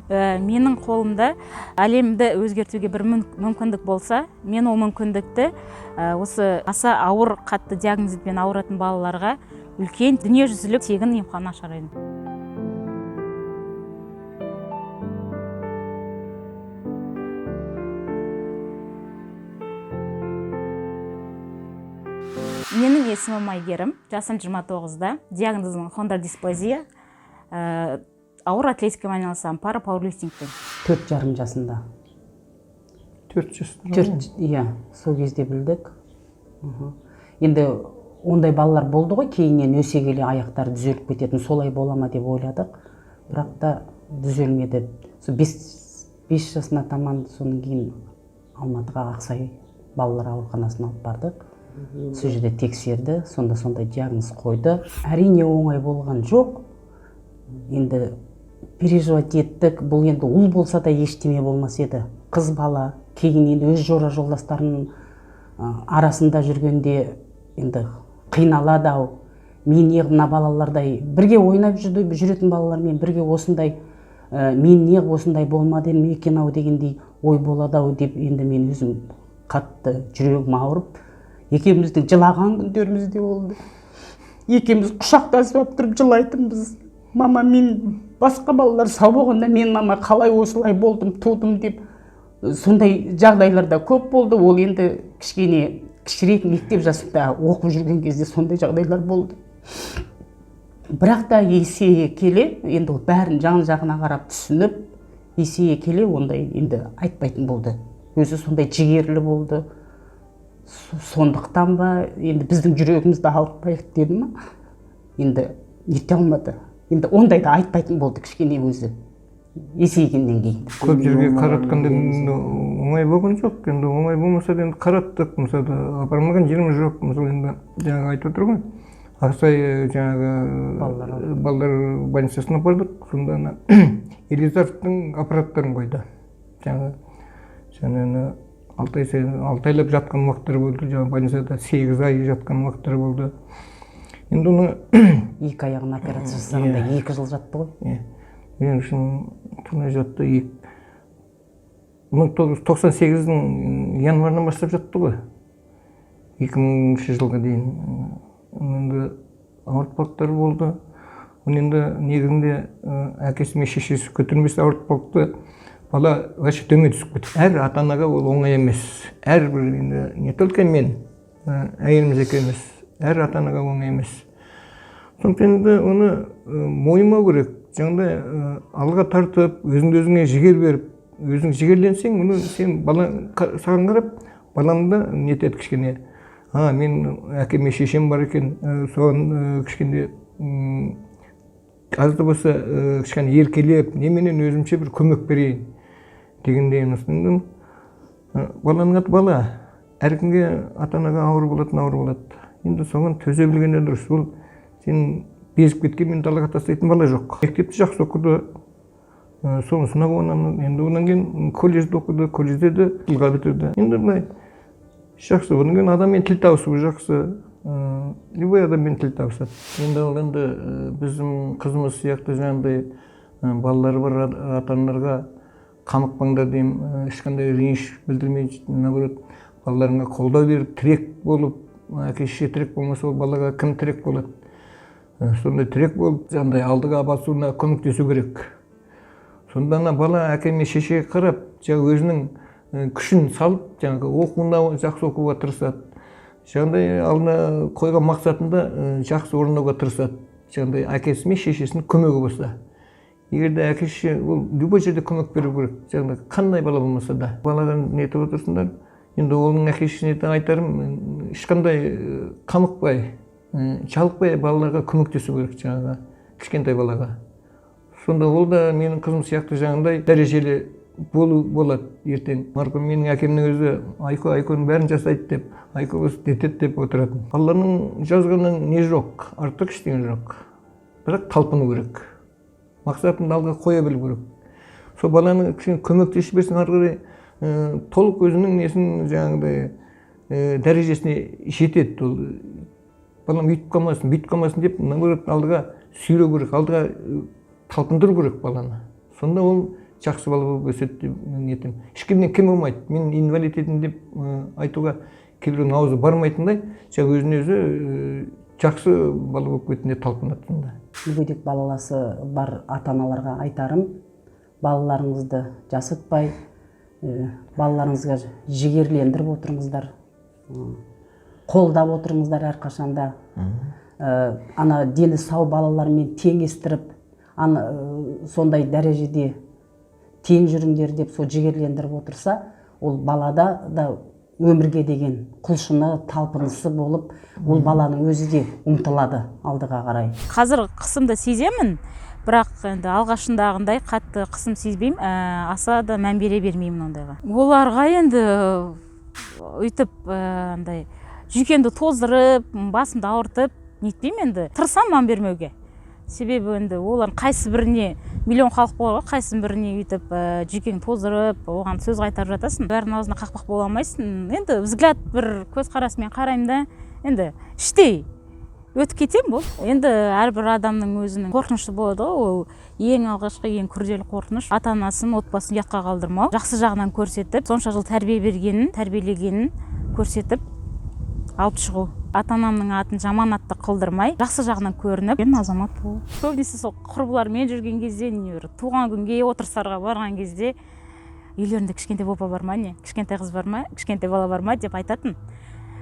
Менің қолымда әлемді өзгертуге бір мүмкіндік болса, мен ол мүмкіндікті осы аса ауыр қатты диагнозбен ауыратын балаларға үлкен дүниежүзілік тегін емхана ашар едім. Менің есімім Айгерім, жасым 29-да, диагнозым хондродисплазия. Ауыр атлетикамен айналысамын, пара пауэрлифтингпен. 4,5 жасында. 4 жасында? 4, иә, сол кезде білдік. Енді ондай балалар болды ғой, кейіннен өсе келе аяқтары түзеліп кететін, солай бола ма деп ойладық. Бірақ та түзелмеді. Сол 5 жасына таман, содан кейін Алматыға Ақсай балалар ауруханасына алып бардық. Сол жерде тексерді, сонда сондай диагноз қойды. Әрине оңай болған жоқ. Енді переживать еттік, бұл енді ұл болса да ештеме болмас еді. Қыз бала, кейін енді өз жора жолдастарының арасында жүргенде енді қиналады ау. Мен неғып мына балалардай бірге ойнап жүретін балалармен бірге осындай, мен неғып осындай болмады екен ау дегендей ой болады ау деп енді мен өзім қатты жүрегім ауырып, екеуміздің жылаған күндеріміз де болды. Екеуміз құшақтасып алып тұрып жылайтынбыз. Мама, мен басқа балалар сау болғанда мен мама қалай осылай болдым, тудым деп сондай жағдайлар да көп болды. Ол енді кішкене кішірек мектеп жасында оқып жүрген кезде сондай жағдайлар болды. Бірақ та есейе келе, енді ол бәрін жан-жағына қарап түсініп, есейе келе ондай енді айтпайтын болды. Өзі сондай жігерлі болды. Сондықтан ба, енді біздің жүрегімізді ауыртпайық деді ма, енді нете алмады. Енді ондайды айтпайтын болды кішкене өзі есейгеннен кейін. Көп жерге қаратқанда енді оңай болған жоқ. Енді оңай болмаса да енді қараттық, мысалы, апармаған жеріміз жоқ. Мысалы, енді жаңағы айтып отыр ғой, Ақсай жаңағы балалар больницасына бардық. Сонда ана Елизаровтың аппараттарын қойды. Жаңағы және ана 6 ай сайын, 6 айлап жатқан уақыттар болды, жаңағы больницада 8 ай жатқан уақыттар болды. Енді оны Екі аяғына операция жасағанда 2 жыл жатты ғой. Иә. Мен үшін талай жатты. 1998-дің январынан бастап жатты ғой. 2000 жылға дейін. Енді ауыртпалықтар болды. Оны енді негізінде әкесі мен шешесі көтермесе ауыртпалықты бала вообще төмен түсіп кетеді. Әр ата-анаға ол оңай емес. Әрбір енді не только мен, әйеліміз екеуміз, әр ата-анаға оңай емес. Сондықтан енді оны мойымау керек. Жаңағыдай алға тартып, өзіңді өзіңе жігер беріп, өзің жігерленсең, мұны сен бала саған қарап, балаң да нетеді кішкене. А, мен әкеме шешем бар екен, соған кішкене аз да болса кішкене еркелеп, неменен өзімше бір көмек берейін дегендей. Енді баланың аты бала. Әркімге ата-анаға ауыр болатын ауыр болады. Енді соған төзе білген де дұрыс. Ол сен безіп кеткенмен далаға тастайтын бала жоқ. Мектепті жақсы оқыды, сонысына қуанамын. Енді одан кейін колледжде оқыды, колледжде де жылға бітірді. Енді былай жақсы. Одан кейін адаммен тіл табысу жақсы. Любой адаммен тіл табысады. Енді ол енді біздің қызымыз сияқты жаңағыдай балалары бар ата-аналарға қамықпаңдар деймін, ешқандай реніш білдірмей, наоборот, балаларыңа қолдау беріп, тірек болып, әке шеше тірек болмаса, ол балаға кім тірек болады? Сондай тірек болып, жаңағыдай алдыға басуына көмектесу керек. Сонда ана бала әке мен шешеге қарап, жаңағы өзінің күшін салып, жаңағы оқуына жақсы оқуға тырысады. Жаңағыдай алдына қойған мақсатында жақсы орындауға тырысады. Жаңағыдай әкесі мен шешесінің көмегі болса. Егер де әке шеше, ол любой жерде көмек беру керек. Жаңағыдай қандай бала болмаса да. Баладан нетіп отырсыңдар. Енді оның әке шешесіне де айтарым, ешқандай қамықпай, жалықпай балаларға көмектесу керек жаңағы кішкентай балаға. Сонда ол да менің қызым сияқты жаңағыдай дәрежелі болу болады ертең. Марқұм менің әкемнің өзі Айко, Айконың бәрін жасайды деп, Айко осы нетеді деп отыратын. Алланың жазғанын не жоқ, артық ештеңе жоқ. Бірақ талпыну керек. Мақсатыңды алға қоя білу керек. Сол баланы кішкене көмектесіп берсең, ары қарай толық өзінің несін жаңағыдай дәрежесіне жетеді. Ол балам үйтіп қалмасын, бүйтіп қалмасын деп, наоборот, алдыға сүйреу керек, алдыға талпындыру керек баланы. Сонда ол Жақсы бала болып өседі деп мен нетемін. Ешкімнен кем болмайды. Мен инвалид едім деп айтуға кейбіреудің аузы бармайтындай, жаңағы өзіне өзі жақсы бала болып кетуіне талпынады сонда. Мүгедек балаласы бар ата аналарға айтарым: балаларыңызды жасытпай, балаларыңызға жігерлендіріп отырыңыздар, қолдап отырыңыздар әрқашанда. Ана дені сау балалармен теңестіріп, ана сондай дәрежеде тең жүріңдер деп сол жігерлендіріп отырса, ол балада да өмірге деген құлшыны, талпынысы болып, ол баланың өзі де ұмтылады алдыға қарай. Қазір қысымды сеземін, бірақ енді алғашындағындай қатты қысым сезбеймін, аса да мән бере бермеймін ондайға. Оларға енді өйтіп андай жүйкемді тоздырып, басымды ауыртып нетпеймін енді, тырысамын мән бермеуге. Себебі енді олардың қайсы біріне, миллион халық болады ғой, қайсы біріне өйтіп жүйкеңді тоздырып, оған сөз қайтарып жатасың? Бәрінің аузына қақпақ бола алмайсың енді. Взгляд, бір көзқарасымен қараймын да, енді іштей өтіп кетемін болды. Енді әрбір адамның өзінің қорқынышы болады ғой. Ол ең алғашқы, ең күрделі қорқыныш — ата анасын, отбасын ұятқа қалдырмау, жақсы жағынан көрсетіп, сонша жыл тәрбие бергенін, тәрбиелегенін көрсетіп алып шығу, ата анамның атын жаман атты қылдырмай, жақсы жағынан көрініп, мен азамат болу. Көбінесе сол құрбылармен жүрген кезде, не бір туған күнге, отырыстарға барған кезде: «Үйлерінде кішкентай бопа бар ма, не кішкентай қыз бар ма, кішкентай бала бар ма?» — деп айтатын.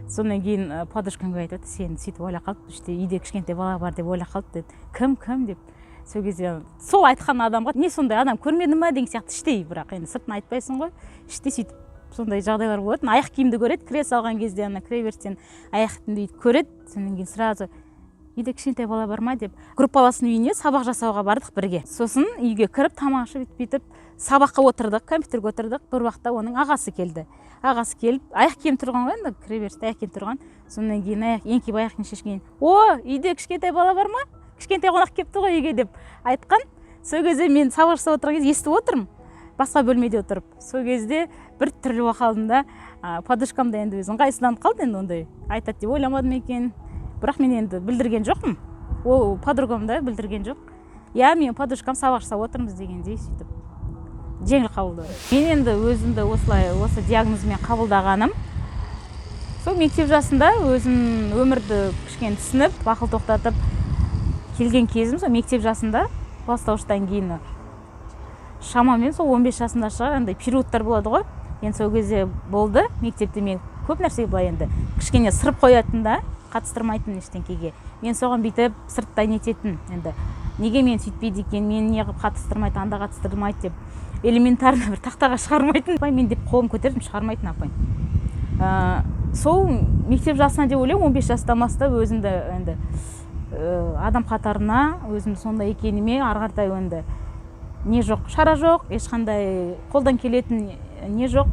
Содан кейін подружкам келіп айтады: «Сені сөйтіп ойлап қалды, іште үйде кішкентай бала бар деп ойлап қалды», — деді. «Кім, кім?» — деп. Сол кезде сол айтқан адамға: «Не, сондай адам көрмедің ма?» — деген сияқты іштей, бірақ енді сыртын айтпайсың ғой, іштей сөйтіп сондай жағдайлар болатын. Аяқ киімді көреді кіре салған кезде, ана кіреберістен аяқ киімді бүйтіп көреді. Содан кейін сразу: «Үйде кішкентай бала бар ма?» — деп. Группаластың үйіне сабақ жасауға бардық бірге. Сосын үйге кіріп, тамақ ішіп, бүйтіп бүйтіп сабаққа отырдық, компьютерге отырдық. Бір уақытта оның ағасы келді. Ағасы келіп, аяқ киім тұрған ғой енді, кіреберісте аяқ киім тұрған. Содан кейін аяқ еңкейіп, аяқ киім шешкен: «О, үйде кішкентай бала бар ма? Кішкентай қонақ келіпті ғой үйге», — деп айтқан. Сол кезде мен сабақ жасап отырған кезде естіп отырмын, басқа бөлмеде отырып. Сол кезде бір түрлі болып қалдым да. Подружкам да енді өзі ыңғайсызданып қалды енді, ондай айтады деп ойламадым екен. Бірақ мен енді білдірген жоқпын, ол подругам да білдірген жоқ. Иә, мен подружкам сабақ жасап отырмыз дегендей, сөйтіп жеңіл қабылдадым. Мен енді өзімді осылай, осы диагнозбен қабылдағаным сол мектеп жасында. Өзім өмірді кішкене түсініп, ақыл тоқтатып келген кезім сол мектеп жасында, бастауыштан кейін, шамамен сол 15 жасында шығар. Андай периодтар болады ғой енді, сол кезде болды. Мектепте мен көп нәрсеге былай енді кішкене сырып қоятын да, қатыстырмайтын ештеңкеге. Мен соған бүйтіп сырттай нететін енді: неге мен сөйтпейді екен, мені неғып қатыстырмайды, анда қатыстырмайды деп. Элементарно бір тақтаға шығармайтын апай, мен деп қолым көтердім, шығармайтын апай. Сол мектеп жасына деп ойлаймын, 15 жастан бастап өзімді енді адам қатарына, өзім сондай екеніме ары қаратай енді не жоқ, шара жоқ, ешқандай қолдан келетін не жоқ,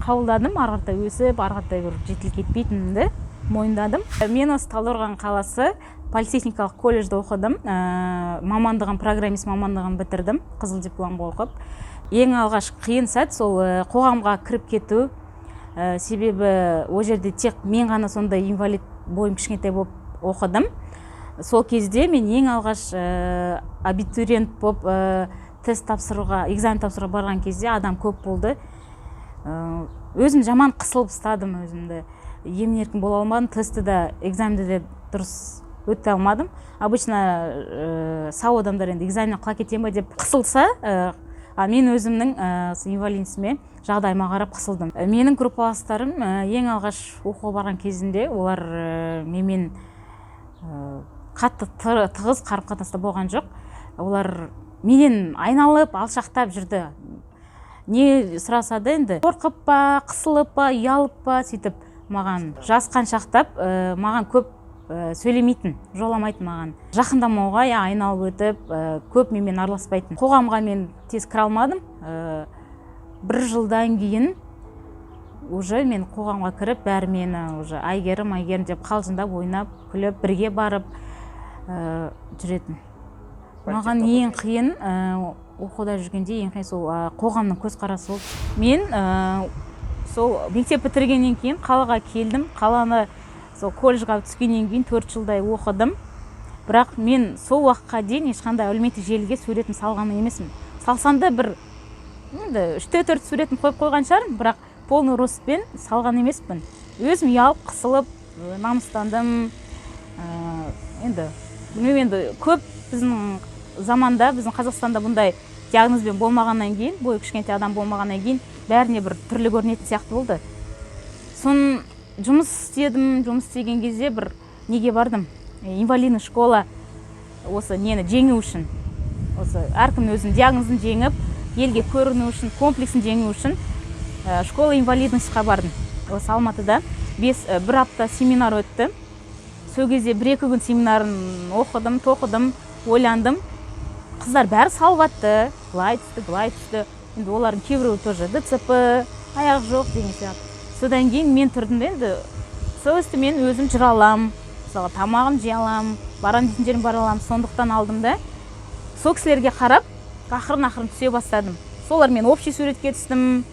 қабылдадым. Ары қаратай өсіп, ары қаратай бір жетіліп кетпейтінімді мойындадым. Мен осы Талдықорған қаласы политехникалық колледжде оқыдым. Мамандығым программист мамандығын бітірдім қызыл дипломға оқып. Ең алғаш қиын сәт сол қоғамға кіріп кету. Себебі ол жерде тек мен ғана сондай инвалид, бойым кішкентай болып оқыдым. Сол кезде мен ең алғаш абитуриент болып тест тапсыруға, экзамен тапсыруға барған кезде адам көп болды. Өзім жаман қысылып ұстадым өзімді, емін еркін бола алмадым. Тестті да, экзаменді де дұрыс өте алмадым. Обычно сау адамдар енді экзаменнен құлап кетемін ба деп қысылса, а мен өзімнің инвалидностьіме, жағдайыма қарап қысылдым. Менің группаластарым ең алғаш оқуға барған кезімде олар менімен қатты тығыз қарым қатынаста болған жоқ. Олар менен айналып, алшақтап жүрді. Не сұраса да енді қорқып па, қысылып па, ұялып па, сөйтіп маған жасқаншақтап, маған көп сөйлемейтін, жоламайтын, маған жақындамауға, иә, айналып өтіп, көп менімен араласпайтын. Қоғамға мен тез кіре алмадым. Бір жылдан кейін уже мен қоғамға кіріп, бәрі мені уже Әйгерім, Әйгерім деп қалжыңдап, ойнап күліп, бірге барып жүретін. Маған ең қиын оқуда жүргенде ең қиын сол қоғамның көзқарасы болды. Мен сол мектеп бітіргеннен кейін қалаға келдім. Қаланы сол колледжға түскеннен кейін 4 жылдай оқыдым. Бірақ мен сол уақытқа дейін ешқандай әлеуметтік желіге суретін салған емеспін. Салсам да бір Енді үште төрт суретін қойып қойған шығармын, бірақ полный ростпен салған емеспін. Өзім ұялып, қысылып, намыстандым. Енді білмеймін, енді көп біздің заманда, біздің Қазақстанда бұндай диагнозбен болмағаннан кейін, бойы кішкентай адам болмағаннан кейін, бәріне бір түрлі көрінетін сияқты болды. Соны жұмыс істедім. Жұмыс істеген кезде бір неге бардым, инвалидный школа, осы нені жеңу үшін, осы әркім өзінің диагнозын жеңіп, елге көріну үшін, комплексін жеңу үшін, школа инвалидность қа бардым. Осы Алматыда бір апта семинар өтті. Сол кезде 1-2 күн семинарын оқыдым, тоқыдым, ойландым. Қыздар бәрі салып атты, былай түсті, былай түсті. Енді олардың кейбіреуі тоже ДЦП, аяқ жоқ деген сияқты. Содан кейін мен тұрдым да, енді сол істі мен өзім жүре аламын, мысалға, тамағым жей аламын, барамын дейтін жеріме бара аламын. Сондықтан алдым да, сол кісілерге қарап, ақырын ақырын түсе бастадым. Солармен общий суретке түстім,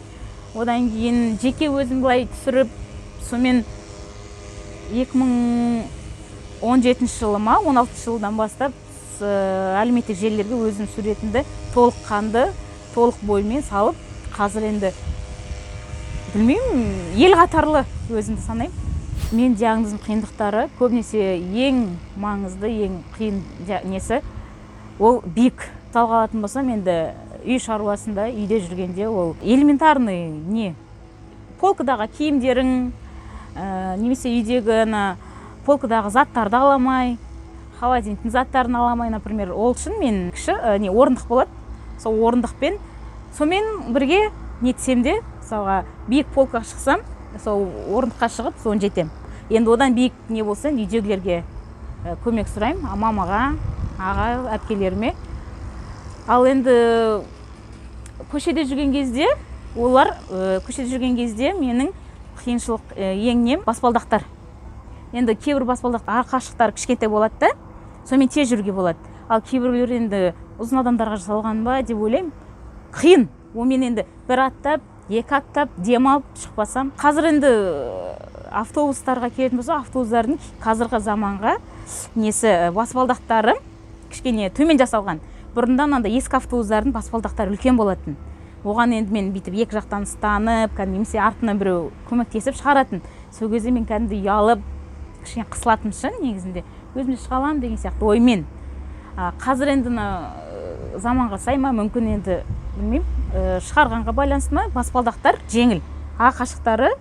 одан кейін жеке өзім былай түсіріп, сонымен 2017 жылы ма, 16 жылдан бастап әлеуметтік желілерге өзім суретімді толыққанды, толық бойымен салып, қазір енді білмеймін, ел қатарлы өзімді санаймын. Мен диагнозым қиындықтары көбінесе, ең маңызды, ең қиын несі ол биік. Мысалға алатын болсам, енді үй шаруасында, үйде жүргенде ол элементарный не, полкадағы киімдерің, немесе үйдегі ана полкадағы заттарды ала алмай, холодильниктің заттарын ала алмай, например. Ол үшін мен кіші не орындық болады, сол орындықпен, сонымен бірге нетсем де, мысалға, биік полкаға шықсам, сол орындыққа шығып, соны жетемін. Енді одан биік не болса, енді үйдегілерге көмек сұраймын, мамаға, аға, әпкелеріме. Ал енді көшеде жүрген кезде олар, көшеде жүрген кезде менің қиыншылық, ең нем баспалдақтар. Енді кейбір баспалдақ арқашықтары кішкентай болады да, сонымен тез жүруге болады. Ал кейбіреулер енді ұзын адамдарға жасалған ба деп ойлаймын, қиын онымен. Енді бір аттап, екі аттап, демалып шықпасам. Қазір енді автобустарға келетін болсақ, автобустардың қазіргі заманға несі, баспалдақтары кішкене төмен жасалған. Бұрында мынандай ескі автобустардың баспалдақтары үлкен болатын. Оған енді мен бүйтіп екі жақтан ұстанып кәдімгі, немесе артынан біреу көмектесіп шығаратын. Сол кезде мен кәдімгідей ұялып, кішкене қысылатынмын ше, негізінде өзім де шыға аламын деген сияқты оймен. Қазір енді мына заманға сай ма, мүмкін, енді білмеймін, шығарғанға байланысты ма, баспалдақтар жеңіл, арқашықтары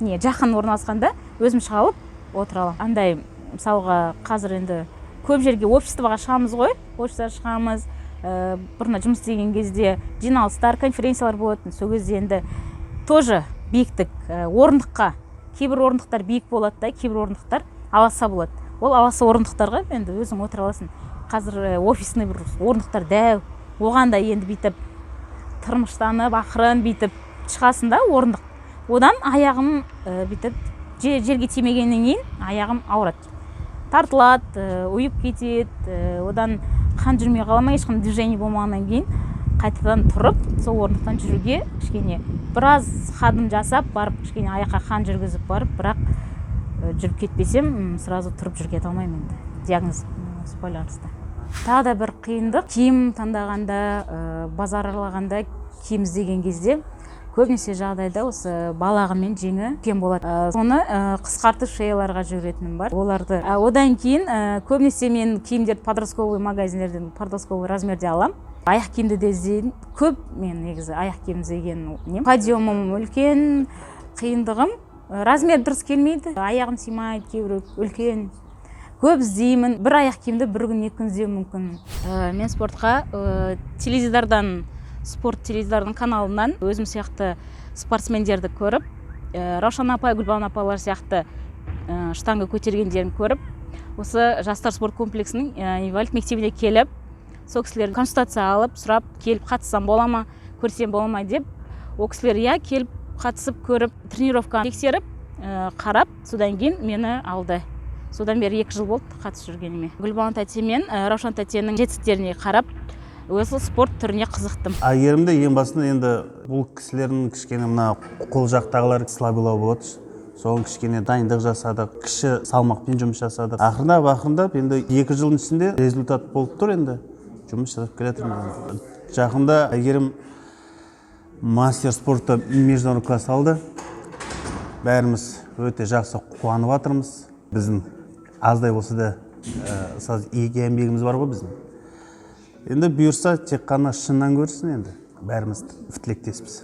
не жақын орналасқанда, өзім шыға алып, отыра аламын. Андай, мысалға, қазір енді көп жерге, общество ға шығамыз ғой, общество ға шығамыз. Бұрында жұмыс істеген кезде жиналыстар, конференциялар болатын. Сол кезде енді тоже биіктік, орындыққа, кейбір орындықтар биік болады да, кейбір орындықтар аласа болады. Ол аласа орындықтарға енді өзің отыра аласың. Қазір офисный бір орындықтар дәу, оған да енді бүйтіп тырмыштанып, ақырын бүйтіп шығасың да орындық. Одан аяғым бүйтіп жерге тимегеннен кейін аяғым ауырады, тартылады, ұйып кетеді. Одан қан жүрмей қала ма, ешқандай движение болмағаннан кейін қайтадан тұрып, сол орындықтан жүруге кішкене біраз қадым жасап барып, кішкене аяққа қан жүргізіп барып, бірақ жүріп кетпесем, сразу тұрып жүріп кете алмаймын. Енді диагноз байланысты тағы да бір қиындық: киім таңдағанда, базар аралағанда, киім іздеген кезде көбінесе жағдайда осы балағы мен жеңі үлкен болады. Соны қысқартып шеяларға жүгіретінім бар оларды. Одан кейін көбінесе мен киімдерді подростковый магазиндерден подростковый размерде аламын. Аяқ киімді де іздеймін көп. Мен негізі аяқ киім іздеген нем, подъемым үлкен. Қиындығым, размер дұрыс келмейді, аяғым сыймайды, кейбіреу үлкен. Көп іздеймін, бір аяқ киімді бір күн, 2 күн іздеуім мүмкін. Мен спортқа теледидардан, спорт теледидардың каналынан өзім сияқты спортсмендерді көріп, Раушан апай, Гүлбану апалар сияқты штанга көтергендерін көріп, осы жастар спорт комплексінің инвалид мектебіне келіп, сол кісілерден консультация алып, сұрап, келіп қатыссам бола ма, көрсем бола ма деп. Ол кісілер иә, келіп, қатысып көріп, тренировканы тексеріп, қарап, содан кейін мені алды. Содан бері 2 жыл болды қатысып жүргеніме. Гүлбану тәте мен Раушан тәтенің жетістіктеріне қарап, осы спорт түріне қызықтым. Әйгерімде ең басында енді бұл кісілердің кішкене мына қол жақтағылар слабый лау болады, соған кішкене дайындық жасадық, кіші салмақпен жұмыс жасадық. Ақырындап ақырындап енді 2 жылдың ішінде результат болып тұр. Енді жұмыс жасап келе жатырмыз. Жақында Әйгерім Мастер спорта международный класс алды. Бәріміз өте жақсы қуанып жатырмыз. Біздің аздай болса да еңбегіміз бар ғой біздің. Енді бұйырса, тек қана шыннан көрсін енді. Бәріміз тілектеспіз.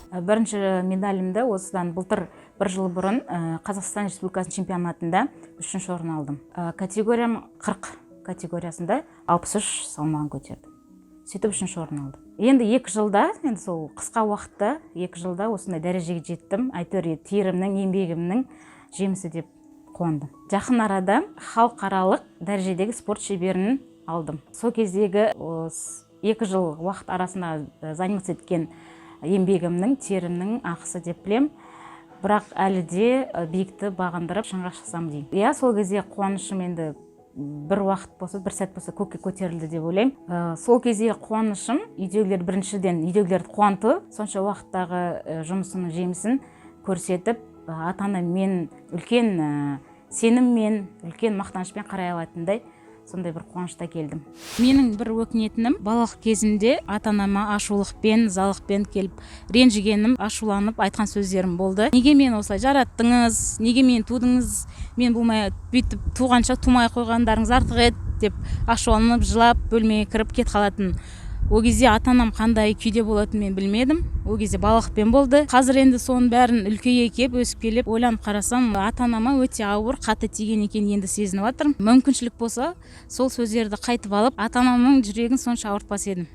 Бірінші медалімді осыдан былтыр, бір жыл бұрын, Қазақстан Республикасының чемпионатында үшінші орын алдым. Категориям 40 категориясында, 63 салмағын көтердім. Сөйтіп үшінші орын алдым. Енді 2 жылда, енді сол қысқа уақытта, 2 жылда осындай дәрежеге жеттім. Әйтеуір терімнің, еңбегімнің жемісі деп қуандым. Жақын арада халықаралық дәрежедегі спорт шеберін алдым. Сол кездегі 2 жыл уақыт арасында заниматься еткен еңбегімнің, терімнің ақысы деп білем. Бірақ әлі де биікті бағындырып, шыңға шықсам деймін. Иә, сол кезде қуанышым енді бір уақыт болса, бір сәт болса, көкке көтерілді деп ойлаймын. Сол кездегі қуанышым үйдегілер, біріншіден, үйдегілерді қуанту, сонша уақыттағы жұмысымның жемісін көрсетіп, ата анаммен үлкен сеніммен, үлкен мақтанышпен қарай алатындай сондай бір қуанышта келдім. Менің бір өкінетінім: балалық кезімде ата анама ашулықпен, ызалықпен келіп ренжігенім, ашуланып айтқан сөздерім болды. Неге мені осылай жараттыңыз, неге мені тудыңыз, мен болмай бүйтіп туғанша тумай қойғандарыңыз артық еді деп ашуланып, жылап, бөлмеге кіріп кетіп қалатын. Ол кезде ата анам қандай күйде болатынын мен білмедім. Ол кезде балалықпен болды. Қазір енді соның бәрін үлкейе келіп, өсіп келіп ойланып қарасам, ата анама өте ауыр, қатты тиген екенін енді сезініп жатырмын. Мүмкіншілік болса, сол сөздерді қайтып алып, ата анамның жүрегін сонша ауыртпас едім.